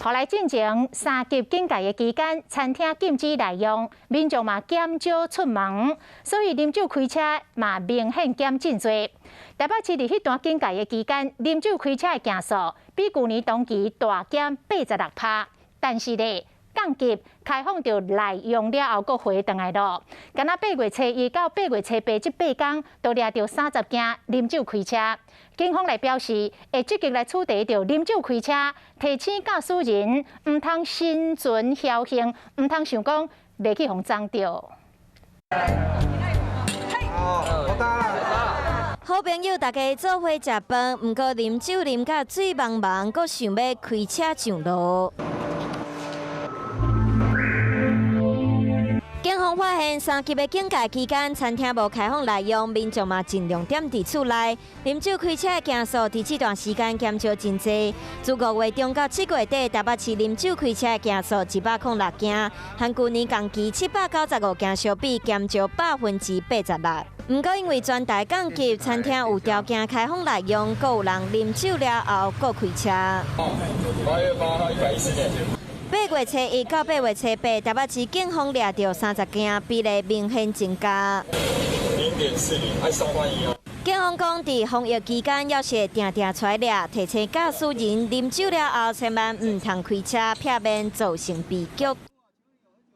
後來進前三級警戒的期間，餐廳禁止內用，民眾嘛減少出門，所以啉酒開車嘛明顯減真濟。台北市佇彼段警戒的期間，啉酒開車的件數比舊年同期大減86%，但是咧，降級開放著內用了後，閣回轉來咯。敢若8月初一到8月初八這8工，都掠著30件啉酒開車。警方來表示，會積極來處罰著啉酒開車，提醒駕駛人毋通心存僥倖，毋通想講袂去予撞著。好朋友大家做伙食飯，毋過啉酒啉甲醉茫茫，閣想欲開車上路。警方發現三級的警戒期間，餐廳無開放內用，民眾嘛盡量踮佇厝內啉酒開車的件數，佇這段時間減少真濟。自5月中到7月底，台北市啉酒開車的件數106件，和舊年同期795件相比，減少86%。毋過因為全台降級，餐廳有條件開放內用，閣有人啉酒了後閣開車。8月8號110。8月初一到8月初八，台北市警方掠著30件，比例明顯增加。0.40，愛三萬一哦。警方講，佇防疫期間，猶是會定定出來掠，提醒駕駛人啉酒了後，千萬毋通開車，避免造成悲劇。